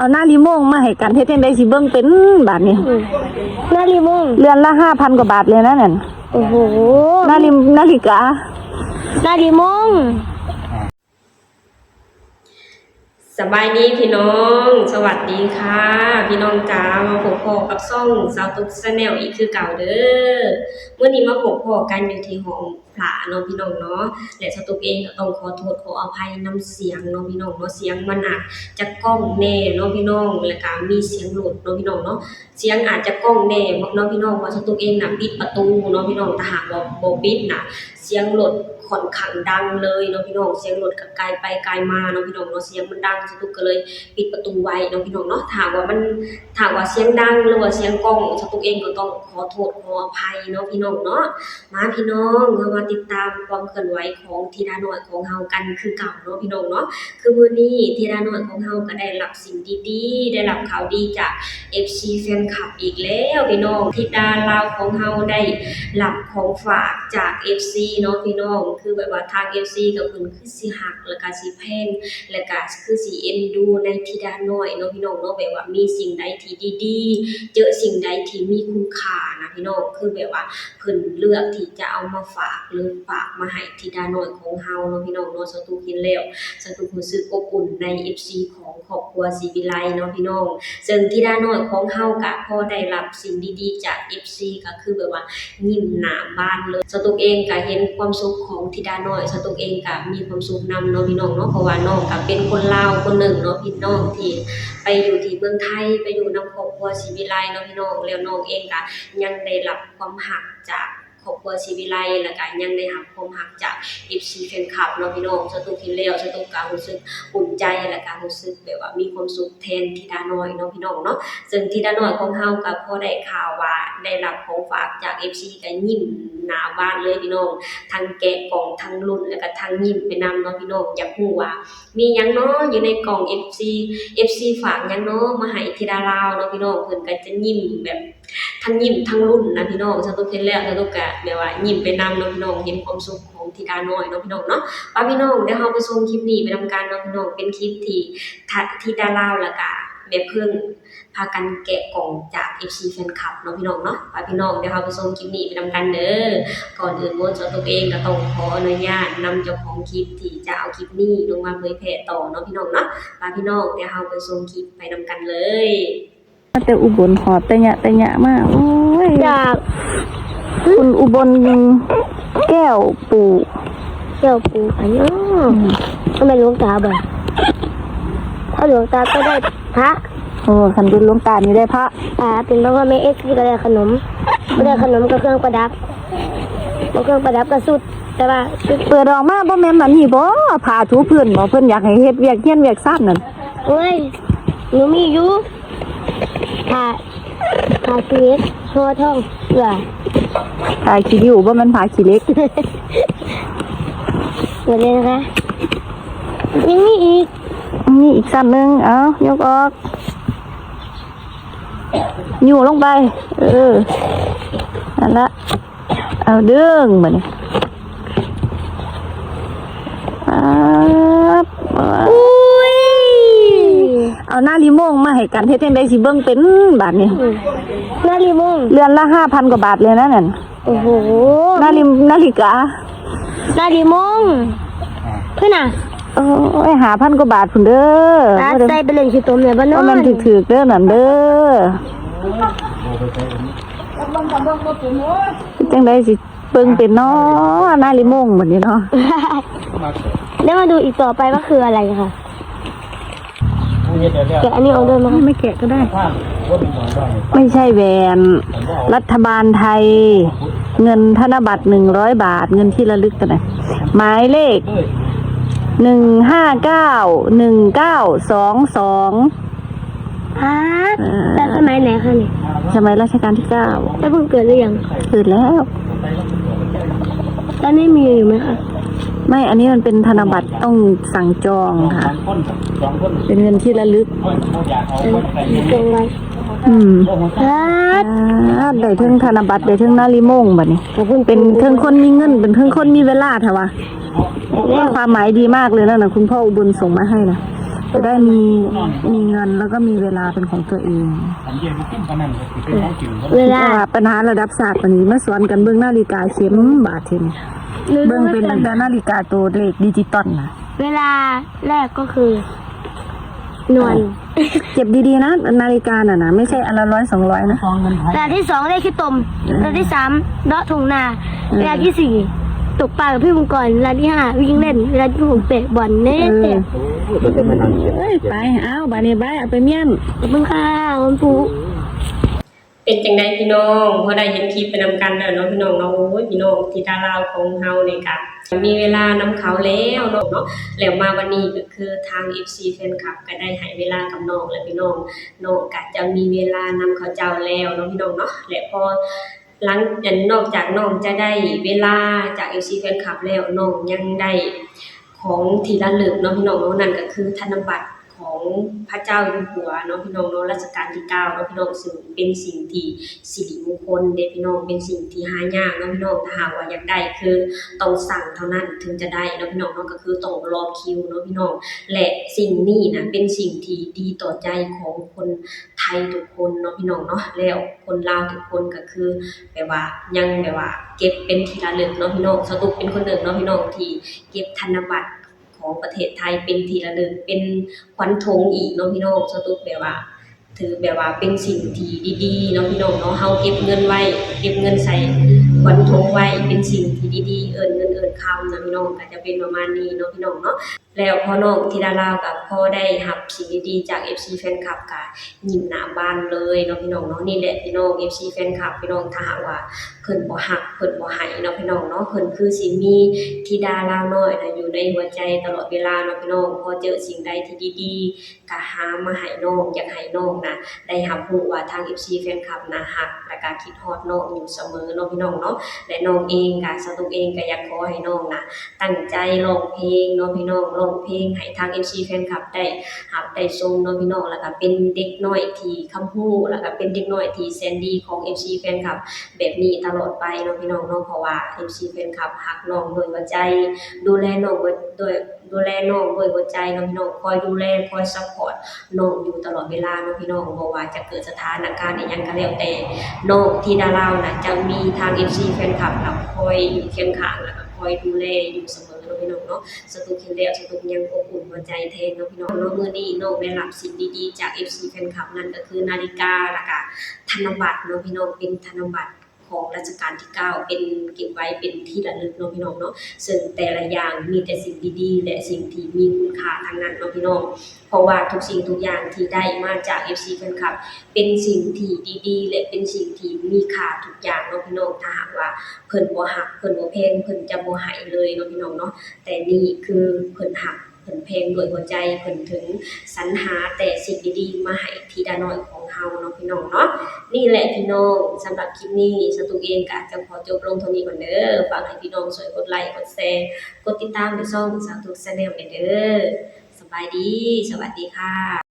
ເອົານາລິມົງມາໃຫ້ກັນ ເຮັດຈັ່ງໃດຊິເບິ່ງເປັນບາດນີ້? ອືມ ນາລິມົງ ເຮືອນລະຫ້າພັນກວ່າບາດເລີຍນະນັ້ນ. ໂອ້ໂຫ ນາລິ ນາລິກາ ນາລິມົງ. ສະບາຍດີພີ່ນ້ອງ ສະຫວັດດີຄ່ະພີ່ນ້ອງຈ້າ ມາພົບພໍ້ກັບຊ່ອງສາວຕຸກ Channel ອີກຄືເກົ່າເດີ. ມື້ນີ້ມາພົບພໍ້ກັນຢູ່ທີ່ຫ້ອງພະເນາະພີ່ນ້ອງເນາະ ແລະ ສາວຕຸກເອງກໍຕ້ອງຂໍໂທດຂໍອະໄພນຳສຽງເນາະພີ່ນ້ອງເນາະ ສຽງມັນອາດຈະກ້ອງແດ່ເນາະພີ່ນ້ອງ ແລ້ວກໍມີສຽງລົດເນາະພີ່ນ້ອງເນາະ ສຽງອາດຈະກ້ອງແດ່ເນາະພີ່ນ້ອງ ເພາະວ່າສາວຕຸກເອງນະປິດປະຕູເນາະພີ່ນ້ອງ ຖ້າຫາກວ່າບໍ່ປິດນະ ສຽງລົດຂ້ອນຂ້າງດັງເລີຍເນາະພີ່ນ້ອງ ສຽງລົດກໍກາຍໄປກາຍມາເນາະພີ່ນ້ອງເນາະ ສຽງມັນດັງ ສາວຕຸກກໍເລີຍປິດປະຕູໄວ້ເນາະພີ່ນ້ອງເນາະ. ຖ້າຫາກວ່າມັນ ຖ້າຫາກວ່າສຽງດັງ ຫຼືວ່າສຽງກ້ອງ ສາວຕຸກເອງກໍຕ້ອງຂໍໂທດຂໍອະໄພເນາະພີ່ນ້ອງເນາະ. ມາພີ່ນ້ອງ ເຮົາມາຕິດຕາມຄວາມເຄື່ອນໄຫວຂອງທິດານ້ອຍຂອງເຮົາກັນຄືເກົ່າເນາະພີ່ນ້ອງເນາະ. ຄືມື້ນີ້ທິດານ້ອຍຂອງເຮົາກໍໄດ້ຮັບສິ່ງດີໆ ໄດ້ຮັບຂ່າວດີຈາກເອັຟຊີແຟນຄລັບອີກແລ້ວພີ່ນ້ອງ. ທິດາລາວຂອງເຮົາໄດ້ຮັບຂອງຝາກຈາກເອັຟຊີເນາະພີ່ນ້ອງ ຄືແບບວ່າທາງເອັຟຊີກໍເພິ່ນຄືຊິຮັກ ແລ້ວກໍຊິແພງ ແລ້ວກໍຄືຊິເອັນດູໃນທິດານ້ອຍເນາະພີ່ນ້ອງເນາະ ແບບວ່າມີສິ່ງໃດທີ່ດີໆ ເຈີສິ່ງໃດທີ່ມີຄຸນຄ່ານະພີ່ນ້ອງ ຄືແບບວ່າ ເພິ່ນເລືອກທີ່ຈະເອົາມາຝາກ ຫຼື ຝາກມາໃຫ້ທິດານ້ອຍຂອງເຮົາເນາະພີ່ນ້ອງເນາະ. ສາວຕຸກເຫັນແລ້ວ ສາວຕຸກຮູ້ສຶກອົບອຸ່ນໃນເອັຟຊີຂອງຄອບຄົວສີວິໄລເນາະພີ່ນ້ອງ. ເຊິ່ງທິດານ້ອຍຂອງເຮົາກະພໍໄດ້ຮັບສິ່ງດີໆຈາກເອັຟຊີ ກະຄືແບບວ່າຍິ້ມໜ້າບານເລີຍ. ສາວຕຸກເອງກະເຫັນຄວາມສຸກຂອງທິດານ້ອຍ ສາວຕຸກເອງກະມີຄວາມສຸກນຳເນາະພີ່ນ້ອງເນາະ ເພາະວ່ານ້ອງກະເປັນຄົນລາວຄົນໜຶ່ງເນາະພີ່ນ້ອງ ທີ່ໄປຢູ່ທີ່ເມືອງໄທ ໄປຢູ່ນຳຄອບຄົວສີວິໄລເນາະພີ່ນ້ອງ ແລ້ວນ້ອງເອງກະຍັງໄດ້ຮັບຄວາມຮັກ ຈາກຄອບຄົວສີວິໄລ ແລ້ວກະຍັງໄດ້ຮັບຄວາມຮັກຈາກເອັຟຊີແຟນຄລັບເນາະພີ່ນ້ອງ. ສາວຕຸກເຫັນແລ້ວ ສາວຕຸກກະຮູ້ສຶກອຸ່ນໃຈ ແລ້ວກະຮູ້ສຶກແບບວ່າມີຄວາມສຸກແທນທິດານ້ອຍເນາະພີ່ນ້ອງເນາະ. ເຊິ່ງທິດານ້ອຍຂອງເຮົາກະພໍໄດ້ຂ່າວວ່າໄດ້ຮັບຂອງຝາກຈາກເອັຟຊີ ກະຍິ້ມໜ້າບານເລີຍພີ່ນ້ອງ ທັງແກະກ່ອງ ທັງລຸ້ນ ແລ້ວກະທັງຍິ້ມໄປນຳເນາະພີ່ນ້ອງ. ຢາກຮູ້ວ່າມີຫຍັງເນາະຢູ່ໃນກ່ອງ ເອັຟຊີ ເອັຟຊີຝາກຫຍັງເນາະມາໃຫ້ທິດາລາວເນາະພີ່ນ້ອງ. ເພິ່ນກະຈະຍິ້ມແບບ ທັງຍິ້ມທັງລຸ້ນນະພີ່ນ້ອງ. ສາວຕຸກເຫັນແລ້ວ ສາວຕຸກກະແບບວ່າຍິ້ມໄປນຳເນາະພີ່ນ້ອງ ເຫັນຄວາມສຸກຂອງທິດານ້ອຍເນາະພີ່ນ້ອງເນາະ. ໄປພີ່ນ້ອງ ດຽວເຮົາໄປຊົມຄລິບນີ້ໄປນຳກັນເນາະພີ່ນ້ອງ ເປັນຄລິບທີ່ ທະ ທິດາລາວ ແລ້ວກະແມ່ເພິ່ງພາກັນແກະກ່ອງຈາກເອັຟຊີແຟນຄລັບເນາະພີ່ນ້ອງເນາະ. ໄປພີ່ນ້ອງ ດຽວເຮົາໄປຊົມຄລິບນີ້ໄປນຳກັນເດີ. ກ່ອນອື່ນໝົດ ສາວຕຸກເອງກະຕ້ອງຂໍອະນຸຍາດນຳເຈົ້າຂອງຄລິບທີ່ຈະເອົາຄລິບນີ້ລົງມາເຜີຍແຜ່ຕໍ່ເນາະພີ່ນ້ອງເນາະ. ໄປພີ່ນ້ອງ ດຽວເຮົາໄປຊົມຄລິບໄປນຳກັນເລີຍ. ມາແຕ່ອຸບົນ ຫອບແຕ່ຍະແຕ່ຍະມາ ໂອ້ຍ ຈາກ ຄຸນອຸບົນ ແກ້ວປູ່ ແກ້ວປູ່ ອັນນີ້ ອືມ ກໍແມ່ນຫຼວງຕາບໍ່? ຖ້າຫຼວງຕາກໍໄດ້ພະ ໂອ້ ຄັນເປັນຫຼວງຕານີ້ໄດ້ພະ ອ່າ ເປັນ ເພາະວ່າແມ່ເອັກນີ້ກໍໄດ້ຂະໜົມ ບໍ່ໄດ້ຂະໜົມກໍເຄື່ອງປະດັບ ບໍ່ເຄື່ອງປະດັບກໍຊຸດ ແຕ່ວ່າຊຸດ ເປີດອອກມາບໍ່ແມ່ນອັນນີ້ບໍ? ຜ້າຖູພື້ນບໍ? ເພິ່ນຢາກໃຫ້ເຮັດວຽກ ຮຽນວຽກຊານນັ້ນ ໂອ້ຍ ໜູມີຢູ່ ຜ້າ ຜ້າຂີ້ເຫຼັກຫໍ່ທອງ ເອີ ຜ້າຂີ້ລິ້ວ ບໍ່ແມ່ນຜ້າຂີ້ເຫຼັກ ໝົດເລີຍນະຄະ ຍັງມີອີກ ມີອີກຊັ້ນໜຶ່ງ ເອົາ ຍົກອອກ ຍູ້ລົງໄປ ເອີ ນັ້ນລະ ເອົາດຶງບາດນີ້ ປາບ ອຸ້ຍ ເອົານາລິມົງມາໃຫ້ກັນ ເຮັດຈັ່ງໃດຊິເບິ່ງເປັນບາດນີ້ ອືມ ນາລິມົງ ເຮືອນລະຫ້າພັນກວ່າບາດເລີຍນະນັ້ນ ໂອ້ໂຫ ນາລິ ນາລິກາ ນາລິມົງ ພຸ້ນນະ ໂອ້ຍ ຫ້າພັນກວ່າບາດພຸ້ນເດີ ຕັດໃສ່ໄປເຫຼັ້ນຂີ້ຕົມແລ້ວບໍ່ນອນ ບໍ່ແມ່ນຖືກໆເດີນັ້ນເດີ ຈັ່ງໃດຊິເບິ່ງເປັນເນາະ ນາລິມົງບັດນີ້ເນາະ เดี๋ยวมาดูอีกต่อไปว่าคืออะไรคะ แกะอันนี้ออกด้วยไหมคะ ไม่แกะก็ได้ ไม่ใช่แหวน รัฐบาลไทย เงินธนบัตรหนึ่งร้อยบาท เงินที่ระลึกตัวไหน หมายเลข หนึ่งห้าเก้า หนึ่งเก้าสองสอง ป๊าด เออ แต่สมัยไหนคะนี่ สมัยรัชกาลที่เก้า แล้วเพิ่งเกิดหรือยัง เกิดแล้ว ตอนนี้มีอยู่ไหมคะ ไม่ อันนี้มันเป็นธนบัตรต้องสั่งจองค่ะ เป็นเงินที่ระลึก เออ จองไว้ อืม ป๊าด อ่า ได้เทิงธนบัตร ได้เทิงนาลิมงบัดนี้ ขอบคุณ เป็นเทิงคนมีเงิน เป็นเทิงคนมีเวลาแท้วะ ความหมายดีมากเลยนะ คุณพ่ออุบลส่งมาให้นะ ຈະໄດ້ມີ ມີເງິນ ແລ້ວກໍມີເວລາເປັນຂອງຕົວເອງ. ເວລາ ແຕ່ວ່າປັນຫາລະດັບຊາດປານນີ້ ມາສອນກັນເບິ່ງນາລິກາເຂັມບາດທີນີ້. ເບິ່ງເປັນຕັ້ງແຕ່ນາລິກາໂຕເລກດິຈິຕອນນະ. ເວລາແລກກໍຄື ນອນ. ເກັບດີໆນະ ນາລິການັ້ນນະ ໄມ່ໃຊ່ອັນລະຮ້ອຍສອງຮ້ອຍນະ. ເວລາທີສອງ ເລກຂີ້ຕົມ. ເວລາທີສາມ ເລາະທົ່ງນາ. ເວລາທີສີ່ ຕົກປາກັບພີ່ມັງກອນ. ເວລາທີຫ້າ ວິ່ງເລ່ນ. ເວລາທີຫົກ ເຕະບອນ. ເອີ ເອີຍ ໄປ ເອົາ ບາດນີ້ໄປ ເອົາໄປມ້ຽນ. ຂອບຄຸນຄ່ະ ຂອບຄຸນ. ເປັນຈັ່ງໃດພີ່ນ້ອງ ພໍໄດ້ເຫັນຄລິບໄປນຳກັນແລ້ວເນາະພີ່ນ້ອງເນາະ. ໂອ້ຍ ພີ່ນ້ອງ ທິດາລາວຂອງເຮົານີ້ກະມີເວລານຳເຂົາແລ້ວເນາະ ເນາະ. ແລ້ວມາວັນນີ້ກໍຄືທາງເອັຟຊີແຟນຄລັບກໍໄດ້ໃຫ້ເວລາກັບນ້ອງແລ້ວພີ່ນ້ອງ. ນ້ອງກໍຈະມີເວລານຳເຂົາເຈົ້າແລ້ວເນາະພີ່ນ້ອງເນາະ. ແລະ ພໍຫຼັງ ອັນ ນອກຈາກນ້ອງຈະໄດ້ເວລາຈາກເອັຟຊີແຟນຄລັບແລ້ວ ນ້ອງຍັງໄດ້ຂອງທີ່ລະລຶກເນາະພີ່ນ້ອງເນາະ. ນັ້ນກໍຄືທະນະບັດ ຂອງພະເຈົ້າຢູ່ຫົວເນາະພີ່ນ້ອງເນາະ ລັດຊະການທີເກົ້າເນາະພີ່ນ້ອງ ຊຶ່ງເປັນສິ່ງທີ່ສິລິມຸງຄົນເດ້ພີ່ນ້ອງ ເປັນສິ່ງທີ່ຫາຍາກເນາະພີ່ນ້ອງ. ຖ້າຫາກວ່າຢາກໄດ້ຄືຕ້ອງສັ່ງເທົ່ານັ້ນເຖິງຈະໄດ້ເນາະພີ່ນ້ອງເນາະ ກໍຄືຕ້ອງລໍຄິວເນາະພີ່ນ້ອງ. ແລະ ສິ່ງນີ້ນະເປັນສິ່ງທີ່ດີຕໍ່ໃຈຂອງຄົນໄທທຸກຄົນເນາະພີ່ນ້ອງເນາະ. ແລ້ວຄົນລາວທຸກຄົນກໍຄືແບບວ່າຍັງແບບວ່າເກັບເປັນທີ່ລະລຶກເນາະພີ່ນ້ອງ. ສະຕຸກເປັນຄົນໜຶ່ງເນາະພີ່ນ້ອງທີ່ເກັບທະນະບັດ ຂອງປະເທດໄທເປັນທີ່ລະລຶກ ເປັນຂວັນຖົງອີກເນາະພີ່ນ້ອງ. ສະຕຸກແບບວ່າ ຖືແບບວ່າເປັນສິ່ງທີ່ດີໆເນາະພີ່ນ້ອງເນາະ. ເຮົາເກັບເງິນໄວ້ ເກັບເງິນໃສ່ຂວັນຖົງໄວ້ ເປັນສິ່ງທີ່ດີໆ ເອີ້ນເງິນເອີ້ນຄຳນະພີ່ນ້ອງ. ກໍຈະເປັນປະມານນີ້ເນາະພີ່ນ້ອງເນາະ. ແລ້ວພໍນ້ອງທິດາລາວກໍພໍໄດ້ຮັບສິ່ງດີໆຈາກເອັຟຊີແຟນຄລັບ ກໍຍິ້ມໜ້າບານເລີຍເນາະພີ່ນ້ອງເນາະ. ນີ້ແຫຼະພີ່ນ້ອງ ເອັຟຊີແຟນຄລັບ ພີ່ນ້ອງ ຖ້າຫາກວ່າ ເພິ່ນບໍ່ຮັກ ເພິ່ນບໍ່ໃຫ້ເນາະພີ່ນ້ອງເນາະ. ເພິ່ນຄືຊິມີທິດາລາວນ້ອຍນະ ຢູ່ໃນຫົວໃຈຕະຫຼອດເວລາເນາະພີ່ນ້ອງ. ພໍເຈີສິ່ງໃດທີ່ດີໆ ກະຫາມາໃຫ້ນ້ອງ ຢາກໃຫ້ນ້ອງນະໄດ້ຮັບຮູ້ວ່າທາງເອັຟຊີແຟນຄລັບນະຮັກ ແລະກະຄິດຮອດນ້ອງຢູ່ສະເໝີເນາະພີ່ນ້ອງເນາະ. ແລະນ້ອງເອງກະ ສະຕຸກເອງກະຢາກຂໍໃຫ້ນ້ອງນະຕັ້ງໃຈຮ້ອງເພງເນາະພີ່ນ້ອງ ຮ້ອງເພງໃຫ້ທາງເອັຟຊີແຟນຄລັບໄດ້ຮັບໄດ້ຊົມເນາະພີ່ນ້ອງ. ແລະກະເປັນເດັກນ້ອຍທີ່ຄຳຮູ້ ແລະກະເປັນເດັກນ້ອຍທີ່ແສນດີຂອງເອັຟຊີແຟນຄລັບ ແບບນີ້ຕະຫຼອດໄປເນາະພີ່ນ້ອງເນາະ. ເພາະວ່າເອັຟຊີແຟນຄລັບຮັກນ້ອງດ້ວຍຫົວໃຈ ດູແລນ້ອງດ້ວຍ ດູແລນ້ອງດ້ວຍຫົວໃຈເນາະພີ່ນ້ອງ. ຄອຍດູແລ ຄອຍຊັບພອດນ້ອງຢູ່ຕະຫຼອດເວລາເນາະພີ່ນ້ອງ. ບໍ່ວ່າຈະເກີດສະຖານະການອີ່ຫຍັງກໍແລ້ວແຕ່ ນ້ອງທິດາລາວນະຈະມີທາງເອັຟຊີແຟນຄລັບນະຄອຍຢູ່ຄຽງຂ້າງ ແລະກໍຄອຍດູແລຢູ່ສະເໝີເນາະພີ່ນ້ອງເນາະ. ສະຕຸກເຫັນແລ້ວ ສະຕຸກຍັງອົບອຸ່ນຫົວໃຈແທນເນາະພີ່ນ້ອງເນາະ. ມື້ນີ້ນ້ອງໄດ້ຮັບສິ່ງດີໆຈາກເອັຟຊີແຟນຄລັບ ນັ້ນກໍຄືນາລິກາ ແລະກະທະນະບັດເນາະພີ່ນ້ອງ ເປັນທະນະບັດ ຂອງລັດຊະການທີເກົ້າ ເປັນ ເກັບໄວ້ເປັນທີ່ລະລຶກເນາະພີ່ນ້ອງເນາະ. ເຊິ່ງແຕ່ລະຢ່າງມີແຕ່ສິ່ງດີໆ ແລະ ສິ່ງທີ່ມີຄຸນຄ່າທັງນັ້ນເນາະພີ່ນ້ອງ. ເພາະວ່າທຸກສິ່ງທຸກຢ່າງທີ່ໄດ້ມາຈາກເອັຟຊີແຟນຄລັບ ເປັນສິ່ງທີ່ດີໆ ແລະ ເປັນສິ່ງທີ່ມີຄ່າທຸກຢ່າງເນາະພີ່ນ້ອງ. ຖ້າຫາກວ່າເພິ່ນບໍ່ຮັກ ເພິ່ນບໍ່ແພງ ເພິ່ນຈະບໍ່ໃຫ້ເລີຍເນາະພີ່ນ້ອງເນາະ. ແຕ່ນີ້ຄືເພິ່ນຮັກ ເພິ່ນແພງດ້ວຍຫົວໃຈ ເພິ່ນເຖິງສັນຫາແຕ່ສິ່ງດີໆມາໃຫ້ທິດານ້ອຍຂອງເຮົາເນາະພີ່ນ້ອງເນາະ. ນີ້ແຫຼະພີ່ນ້ອງ ສຳລັບຄລິບນີ້ ສາວຕຸກເອງກະຈະຂໍຈົບລົງເທົ່ານີ້ກ່ອນເດີ. ຝາກໃຫ້ພີ່ນ້ອງຊ່ວຍກົດໄລ ກົດແຊ ກົດຕິດຕາມໃຫ້ຊ່ອງສາວຕຸກ Channel ແດ່ເດີ. ສະບາຍດີ ສະຫວັດດີຄ່ະ.